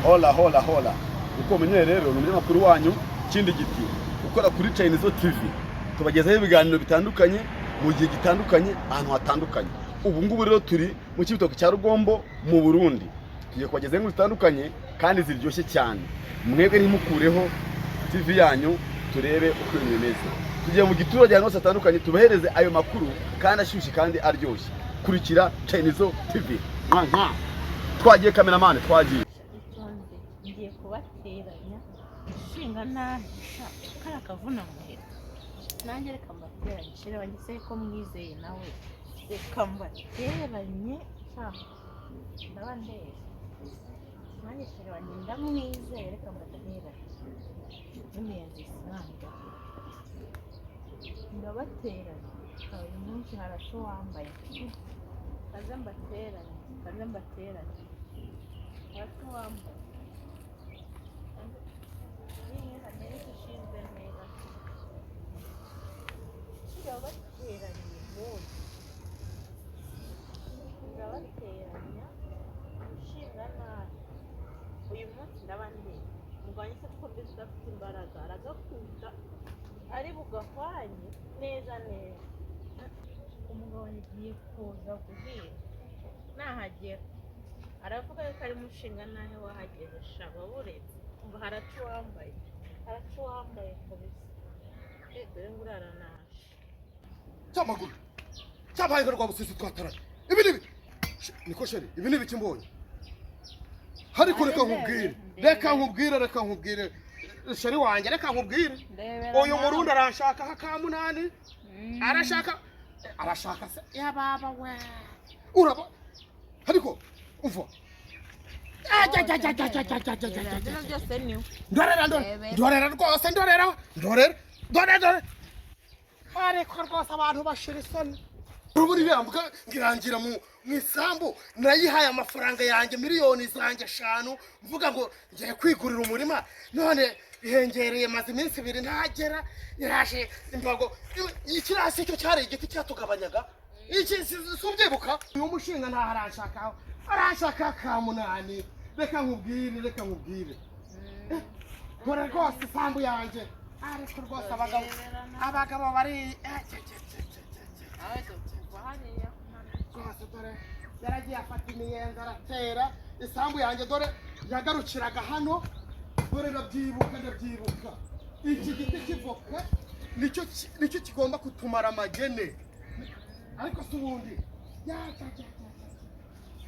Hola hola hola! Uko mumenyere rero, ni umunyamakuru wanyu Kindi Giti ukora kuri Chinizo TV. Tubagezaho ibiganiro bitandukanye mu gihe gitandukanye, ahantu hatandukanye. Ubu ngubu rero turi mu Cibitoke cya Rugombo mu Burundi. Tugiye kubagezaho inkuru zitandukanye kandi ziryoshye cyane. Mwebwe ntimukureho TV yanyu, turebe uko ibintu bimeze. Tugiye mu giturage, ahantu hose hatandukanye, tubahereze ayo makuru kandi ashyushye kandi aryoshye. Kurikira Chinizo TV. Nka nka twagiye, cameraman, twagiye. Itonde, ngiye kubateranya ishinga nahisha kariya kavuna muheto. Nanjye reka mbateranye, chéri wanjye se ko mwizeye nawe, reka mbateranye sha, ndaba ndeba. Nanjye chéri wanjye ndamwizeye, reka mbateranye n'imiyenzi isanzwe, ndabateranya. Uyu munsi harasa uwambaye. Kaze mbateranye, kaze mbateranye, harasa uwambaye. Amerika ishinzwe neza, irabateranya uyu munsi, irabateranya ushinga nabi. Uyu munsi ndaba ndeba umugabo se ko mbizi udafite imbaraga, aragakunda ari bugahwanye neza neza. Umugabo agiye kuza guhinga, nahagera aravuga yuko ari mushinga nahe wahageze shaba buretse. Umva, haraca uwambaye, haraca uwambaye kabisa. Eh, dore ngo uraranaje. Cyamaguru cyabaye nka Rwabusisi twataranye. Ibi ni niko chéri, ibi ni ibiki mbonye? Ariko reka nkubwire, reka nkubwire, reka nkubwire, chéri wanjye, reka nkubwire. Uyu Murundi aranshaka akamunani, arashaka, arashaka se yababa we uraba. Ariko umva. Bino byose niwe. Ndorera, ndorera, ndorera rwose, ndorera, ndorera, dore, dore. Ariko rwose abantu bashira isoni. Ubu iriya mbwa ngirangira mu isambu nayihaye amafaranga yanjye, miliyoni zanjye 5, mvuga ngo ngiye kwigurira umurima, none ihengereye, maze iminsi 2 ntagera, iraje imbago. Ikirasi cyo cyari igiti cyatugabanyaga iki, si ubyibuka? Uyu mushinga ntaho aranshaka, aranshaka kamunani. Reka nkubwire, reka nkubwire. Dore rwose isambu yanjye. Ariko rwose abagabo, abagabo bari Kuva hariya. Rwose dore yaragiye afata imiyenzi aratera isambu yanjye. Dore yagarukiraga hano, dore ndabyibuka, ndabyibuka. Iki giti kivoka nicyo kigomba kutumara amagene. Ariko si ubundi ya, ya, ya, ya, ya.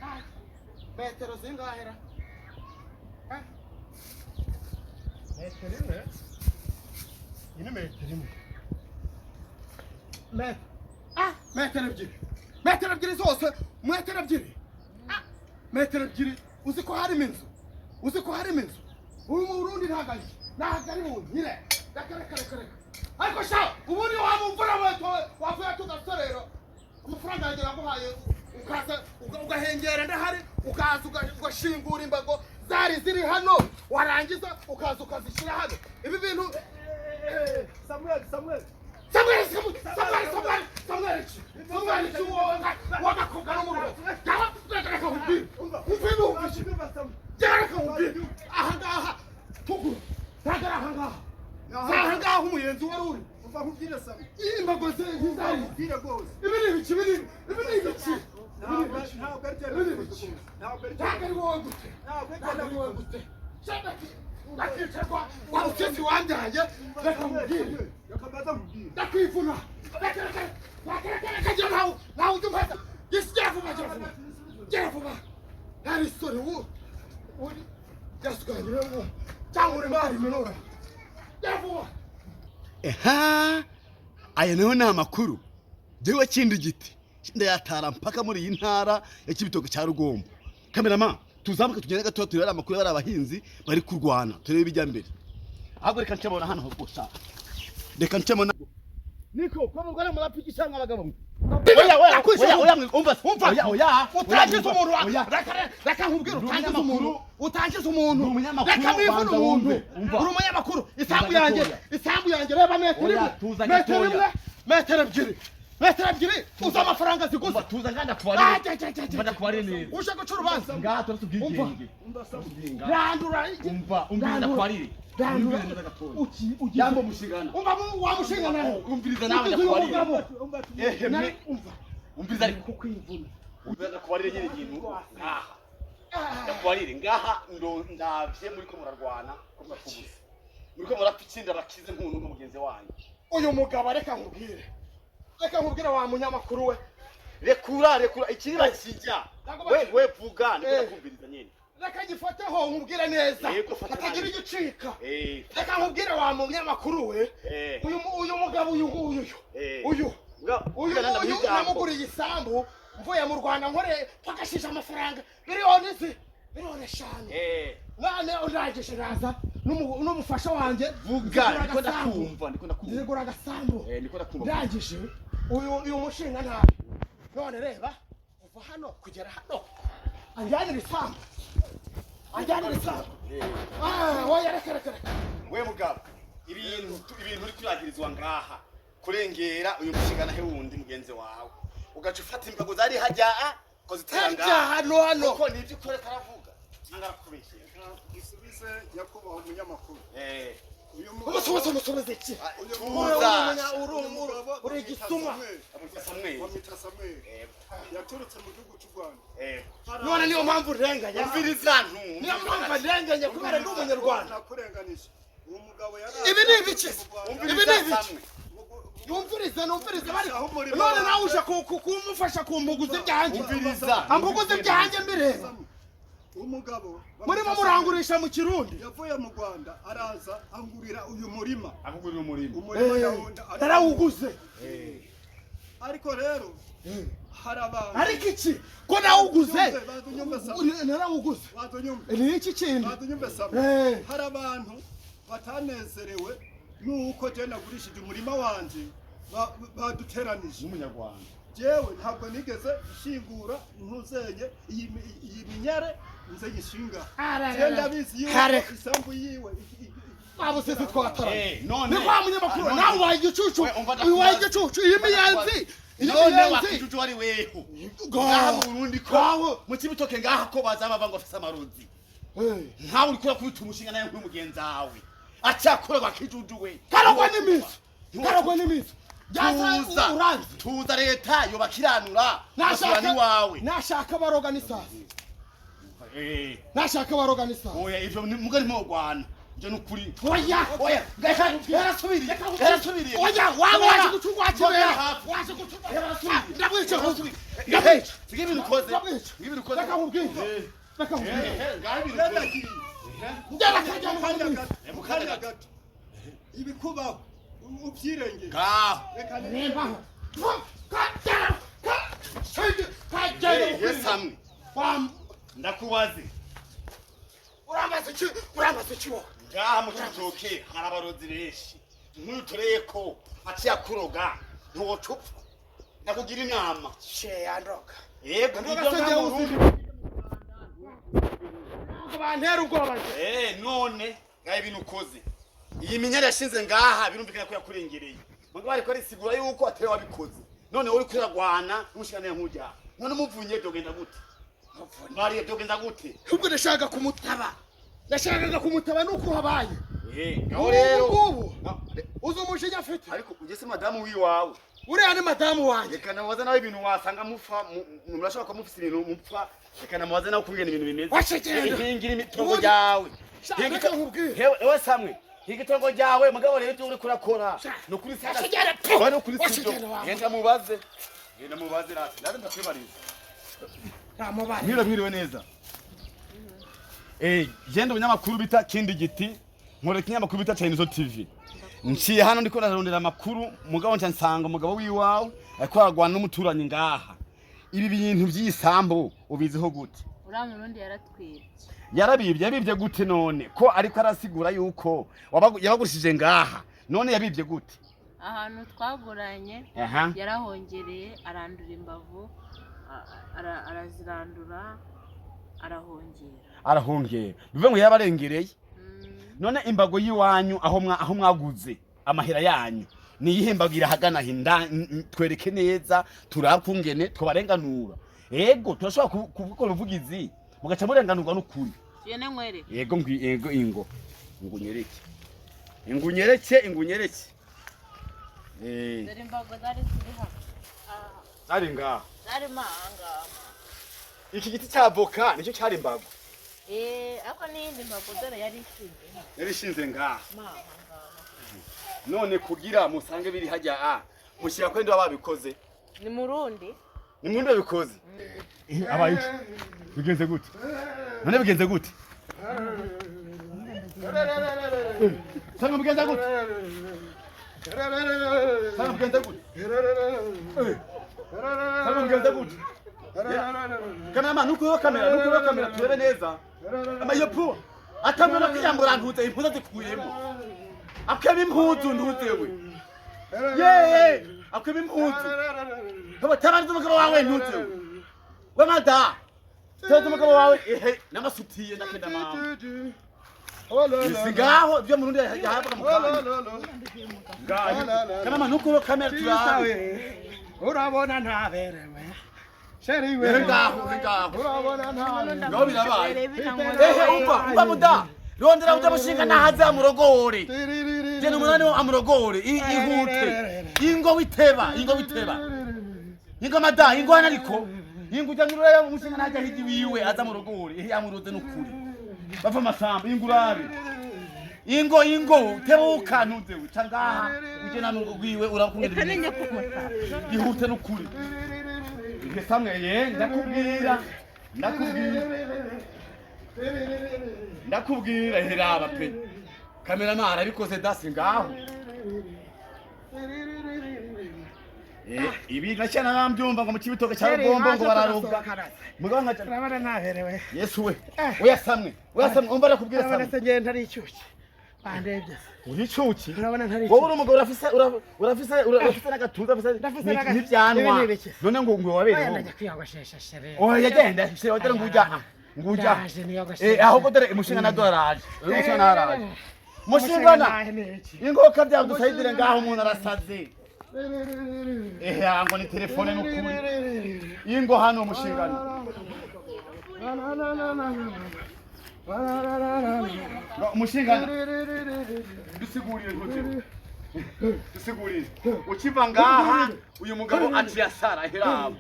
Ah, metero zingahera? Eh? Metero imwe, iyi ni metero imwe, metero 2, metero 2 zose, metero 2. Ah, metero 2. Uzi ko harimo inzu? Uzi ko harimo inzu? Uyu mu Burundi ntabwo ari bunkire. Reka, reka, reka, reka. Ariko sha, ubundi wamumvura weto wavuye tugasorera amafaranga yanjye naguhaye, ukaza ugahengera ndahari, ukaza ugashingura imbago zari ziri hano, warangiza ukaza ukazishyira hano. Ibi bintu. Samuel, Samuel. Samuel, Samuel, Samuel, Samuel, Samuel iki? Samuel iki? Wowe wagakobwa n'umuriro. Gaba, reka, reka nkubwire. Umva numva iki? Gera, reka nkubwire. Aha ngaha tugura. Ntabwo ari aha ngaha. Si aha ngaha umuyenzi wari uri. Umva nkubwire, Samuel. Imbago ze ntizari. Nkubwire rwose. Ibi ni ibiki? Ibi ni ibiki? Ibi ni Ntabwo ibiki? ntabwo ari byo. Ibi ni ibiki? Ntabwo ari byo. Ntabwo ari wowe gute? Ntabwo ari Ntabwo ari byo. wowe gute? Ndakicarwa wa Rusisi wambyaye. Reka nkubwire. Reka mbanze nkubwire. Ndakwivuna. Reka, reka, reka, reka, reka, gera. Ntawe ujya umfata. Gisi, gera vuba, gera vuba, gera vuba. Ntari isoni ubu uri byasuganire ubu cyangwa uri mari minura. Gera vuba. Eha, aya nayo ni amakuru. Jewe Kindi Giti ndayatara mpaka muri iyi ntara ya Cibitoke cya Rugombo. Cameraman, tuzamuke tugende gatoya, turebe amakuru y'abari abahinzi bari kurwana, turebe ibijya mbere. Ahubwo reka ncemo hano gusa, reka ncemo. Niko ko mugore murapfikisha nk'abagabo mwe. Oya, oya, oya, oya, umva, Umva. oya, oya. Utangiza umuntu Oya. reka, reka nkubwire. Ndi Utangiza umunyamakuru. umuntu, utangiza umuntu. Ndi umunyamakuru, Reka mwivune banza umuntu. wumve, umva. Uri umunyamakuru. Isambu Tuza yanjye, gatoya. isambu yanjye, reba metero Oya, imwe, tuza metero gatoya. imwe, metero 2. Metero ebyiri uzi amafaranga ziguze? Umva, tuza nganda kubarire. Ah, jya, jya, jya, jya. Umva, ndakubarire neza. Uje guca urubanza? Ngaha turafite ubwigenge. Umva Samuel. Randura. Umva, umviriza, ndakubarire. Randura. Umviriza gatoya. Uki ugize Jambo mushigana. Umva, wamushinga nawe. Umviriza nawe, Ugize uyu ndakubarire. mugabo. Umva. Ehe, Nari umva. Umviriza ariko. Kukwivuna. Umviriza, ndakubarire nyine ikintu ngaha. Ndakubarire ngaha, ndavye muriko murarwana ko murapfa, muriko murapfa ikindi abakize nk'umuntu mugenzi wanyu. Uyu mugabo, reka nkubwire, reka nkubwire wa munyamakuru we. Rekura, rekura ikiriba kijya. Ntabwo We we, vuga, niko Eh. ndakumviriza nyine. Reka gifateho nkubwire neza. Yego, fata hatagira nanjye. igicika. Eh. Reka nkubwire wa munyamakuru we. Eh. Uyu mugabo, uyu nguyu, uyu. Eh. Uyu. Uyu Bwa- nguyu ijambo. namuguriye isambu mvuye mu Rwanda, nkore twagashije amafaranga miliyoni zi miliyoni 5. Eh. None urangije naza n'umufasha wanjye. Vuga. Nzigura Niko agasambu. ndakumva, niko ndakumva. Nzigura agasambu. Eh, niko ndakumva. Ndangije uyu mushinga nabi. None reba, kuva hano kugera hano, anjyanira isambu, anjyanira isambu. Ah, oya, reka, reka, reka. We mugabo, ibintu uri kuragirizwa ngaha, kurengera uyu mushinga nahe wundi mugenzi wawe, ugaca ufata imbago zari hajya ko zitera harya ngaha. Hano, hano. Kuko nibyo ukora, karavuga nanga arakubeshyera. Dusubize, nyakubahwa umunyamakuru. Eh. Uyu Umusubize, umusubize iki? Uyu Tuza. Uri mugabo igisuma. Amwita Samuel. Bamwita Samuel. Eh. Yaturutse mu gihugu cy'u Rwanda. Eh. None niyo mpamvu urenganya? Umviriza ntu. Niyo mpamvu ndenganya kubera ndi umunyarwanda? Nakurenganije. Uwo mugabo yari Ibi ni ibiki? Ibi ni ibiki? Numvirize, numvirize bari. None nawe uje kumufasha kumpuguza ibyanjye? Umviriza. Ampuguza ibyanjye mbireba. Umugabo Murimo murangurisha mu Kirundi. yavuye mu Rwanda, araza angurira uyu murima. Akugurira umurima. Umurima yawundi. Narawuguze. Ariko rero hari abantu Ariko iki ko nawuguze? Badunyumve, Samuel. Narawuguze. Badunyumve. Ni iki kindi? Badunyumve, Samuel. Eh. Hari abantu batanezerewe nuko je nagurishije umurima wanje, baduteranije. N'umunyarwanda. Jewe ntabwo nigeze nshingura ntuzenye iyi minyare nze nyishinga. Je ndabizi yuko Kare. isambu yiwe Waba usize twataranye. Eh, none Ni kwa munyamakuru. Ah, none- Nawe ubaye igicucu. We, umva, ndakubaza. Ubaye igicucu. Iyi miyenzi, iyi None miyenzi. wakijuju wari weho ngaha mu Burundi, ko mu Cibitoke ngaha ko baza bava ngo afise amarozi, nkawe uriko urakubita umushinga nawe nk'umugenzi wawe acyakora wakijuju we. Karagwa n'iminsi, karagwa n'iminsi. Tuza. Uranzi. Tuza, leta yobakiranura Nashaka n'iwawe. Nashaka baroga n'isasi. Eh. Nashaka baroga n'isasi. Oya, ivyo mugari mworwana ivyo nukuri. Oya. Oya, yarasubiriye, yarasubiriye. Oya, waba waje gucurwa kibera. Hafi. Waje gucurwa. Yarasubiriye. Ndamwica. Ndamwica. Sige ibintu ukoze. Ndamwica. Sige ibintu ukoze. Reka nkubwire. Eh. Reka nkubwire. Eh, ngaho ibintu ukoze. Ndagiye. Ndakajya. Mu kanya gato, mu kanya gato ibikubaho ubyirengere. Ngaho. Reka Reba. Kagera. Kagera. Eh, yes, hamwe. Wam. Ndakubaze. Urambaza iki? Urambaza iki wowe? Ngaha mu Cibitoke hari abarozi benshi. Nk'uyu utoreye ko aciye akuroga, ntiwoca upfa? Ndakugira inama. Sheya ndoka. Yego. Ndoka. Nibyo. Se Ngaha njyewe mu uzi. Burundi. Ntabwo bantera ubwoba nje. Eh, none ngaho ibintu ukoze, iyi minyari yashinze ngaha, birumvikana ko yakurengereye. Mugabo ariko arisigura yuko atari wabikoze. None wowe uriko uragwana n'umushikana nk'ujya, none umuvunye byogenda gute? Mariye, byogenda gute? Ubwo ndashaka kumutaba. Ndashakaga kumutaba nuko habaye. Eh, ngaho rero. Ubu ngubu. No, Uzi umujinya afite? Ariko ugese madamu wiwawe? Uriya ni madamu wanjye. Reka namubaze nawe ibintu wasanga mufa murashobora kuba mufise ibintu mupfa. Reka namubaze nawe ukungene ibintu bimeze. Washegenda. Hingira imitongo Ubundi- ryawe. Sha, Hinga reka nkubwire. Hewe, ewe Samwe, hinga itongo ryawe. Mugabo rero ibyo uriko urakora ni ukuri sida. Washegera, pe! Oya, ni ukuri sibyo. Washegera wawe. Genda mubaze, genda mubaze rati ndaze ndakwibariza. Ntamubaye. Mwiriwe, mwiriwe neza. Eh, genda umunyamakuru bita Kindi Giti, nkora ikinyamakuru bita Chinese TV. Nciye hano ndiko ndarondera amakuru, mugabo nca nsanga umugabo wiwawe ariko aragwana n'umuturanyi ngaha. Ibi bintu by'isambu ubiziho gute? Uriya murundi yaratwibye. Yarabibye? Yabibye gute none ko ariko arasigura yuko yabagurishije ngaha? None yabibye gute? Ahantu twaguranye, Aha. yarahongereye, arandura imbavu, arazirandura, arahongera. Arahongera, bivuze ngo yarabarengereye. Mm. None imbago y'iwanyu aho aho mwaguze amahera yanyu Niyihembagira hagana hinda twereke neza turakungene twabarenganura. Ego turashobora kubikora ubuvugizi mugaca murenganurwa n'ukuri. Tugende nkwereke. Yego ngwi, yego ingo. Ngunyereke. Ingunyereke, ingunyereke. Eh, Dore imbago zari ziri hano. Aha. Zari ngaha. Zarimo aha ngaha. Iki giti cya avoka nicyo cyari imbago. Eh, ariko n'iyindi mbago dore yari ishinze hano. Yari ishinze ngaha. Mo aha ngaha. None kugira musange biri hajya a mushyira ko ndi babikoze. Ni murundi. Ni mwundi babikoze. Abaye iki? Bigenze gute? None bigenze gute? Sanga bigenze gute? Sanga bigenze gute? Sanga bigenze gute? Kamera nukuyo kamera nukuyo kamera turebe neza. Ama pu atamwe no kwiyambura ntuze impuzu zikuyemo. Akeba impuzu ntuze we. Ye akeba impuzu. Kaba tabanze umugabo wawe ntuze we. We mada. Tabanze umugabo wawe ehe n'amasutiye ndakenda mama. Isigaho ibyo murundi yahabwa mu kanya. Ngaho. Kamera nukuyo kamera turabe. Urabona ntaberewe chéri we. Ehe ngaho, ehe ngaho. Urabona ntaberewe. Ngaho birabaye. Ehe Ehe umva, umva muda. Rondera uja mushinga nahaze amurogore. Gena umunani wo amurogore ihute. Ingo witeba, ingo witeba. Ingo mada, ingo hana ariko. Ingo uja nuraya mushinga najya hiji wiwe aza amurogore. Ehe amuroze nukuri. Bava amasamba ingo urabe. Ingo ingo tebuka ntuze uca ngaha. Uje nanurugo rwiwe urakumwe. Reka ninjye kumutaka. Ihute nukuri. Ihe samwe ye ndakubwira. Ndakubwira. Ndakubwira heraba pe. Kameramani arabikoze dasi ngaho. Eh, ibi nacyo narambyumva ngo mu kibitoke cya Rugombo ngo bararoga. Mugabo nkaca Urabona ntaberewe. Yesu we. Oya samwe. Oya samwe umva ndakubwira Urabona samwe. se ngenda ntari icyuki bandebye se. Uri icuki. Urabona ntari Wowe uri umugabo urafise urafise urafise n'agatuza urafise Ndafise n'ibyanwa. Ibi ni ibiki? None ngo ngo Oya wabereho. ndajya kwiyogoshesha chéri. Oya genda se dore nguja nguja. Ndaje niyogosheshe. Eh ahubwo dore umushinga na doraje. Umushinga na araje. Mushinga na nahe ni ibiki? ingoka byadusayidire ngaho umuntu arasaze. Ehe ngo ni telefone n'ukuri. Ingo hano umushingano. Ngo umushingano dusigurire ntuze. Dusigurire. Ukiva ngaha uyu mugabo aciye asara herabo.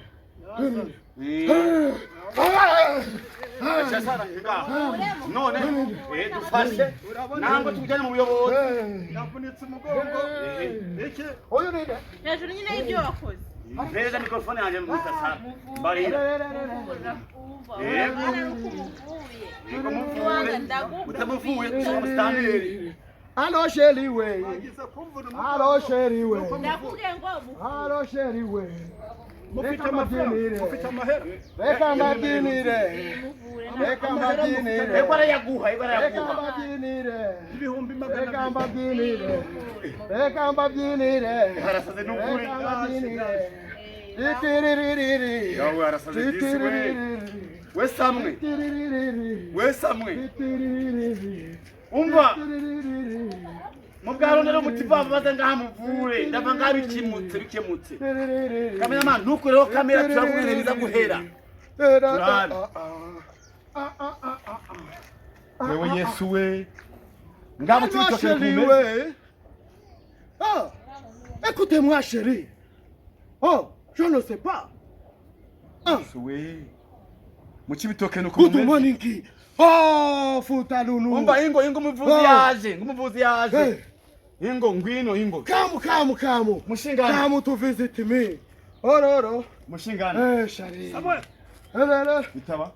Aciye asara ngaho. None dufashe nangwa tujyane mu buyobozi. Navunitse umugongo iki. Uyu ni nde? Hejuru nyine y'ibyo wakoze. Mpereza mikrofone yanjye mu sasa. Mbarira. Umva, Yego. urabona nuko umuvuye. Yego Niwanga muvure. ndagukubita. Utamuvuye tumusitanteri. Allo chéri we. Bagize kumvuna Allo chéri we. Ndakubwiye ngo muvuye. Allo chéri we. Mufite amafaranga, mufite amahera. Reka mbabyinire. Muvure. Reka mbabyinire. Ego arayaguha, ego Reka arayaguha. mbabyinire. Ibihumbi magana Reka abiri. mbabyinire. Reka mbabyinire. Arasaze n'ukuri. Reka mbabyinire. Titiririri. Yawe arasaze disi we. Titiririri. We samwe. Titiririri. We samwe. Titiririri. Umva Titiririri. mu bwarondera umuti baza ngaha muvure ndava ngaha bikemutse bikemutse. Titiririri. Kameramani ntukureho kamera turakubwira biza guhera. Turabe. Wewe Yesu we. Ngaho Allo tubitoke chéri kumeze. we. Ah, écoutez-moi chérie. Oh, je ne sais pas. Ah, Yesu we. Mu kibitoke nuko good mumeze. morning. Oh, futalulu. Umva ingo ingo umuvuzi Oh. yaje, ngo umuvuzi yaje. Hey, Ingo ngwino ingo. come, come, come. Mushingana. Come to visit me. Oh, no, no. Mushingana. Eh, chérie. Samuel, Eh, eh, eh. Bitaba.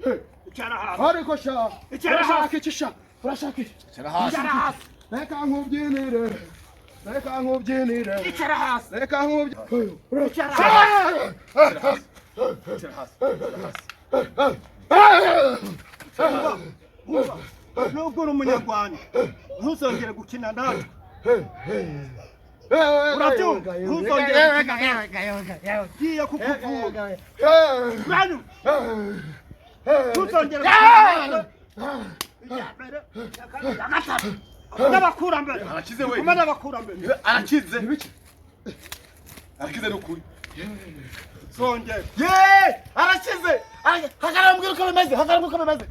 Hey. icara hasi. Ariko sha. Icara Urashaka iki sha? Urashaka iki? Icara hasi. Icara hasi. Reka nkubyinire. Reka nkubyinire. Icara hasi. Reka nkubyinire. Icara hasi. Icara hasi. Icara hasi. Umva, nubwo uri umunyarwanda ntuzongere gukina natwe. Urabyumva? Ntuzongere gukina natwe. Ngiye kukuvura. Manu, ntuzongere gukina natwe. Iya mbere, iya kabiri, iya gatatu. N'abakurambere. Arakize we. Ndi kumwe n'abakurambere. Arakize, arakize n'ukuri. Zongera. Ye, arakize. Hagarara, mbwira uko bimeze, hagarara, mbwira uko bimeze.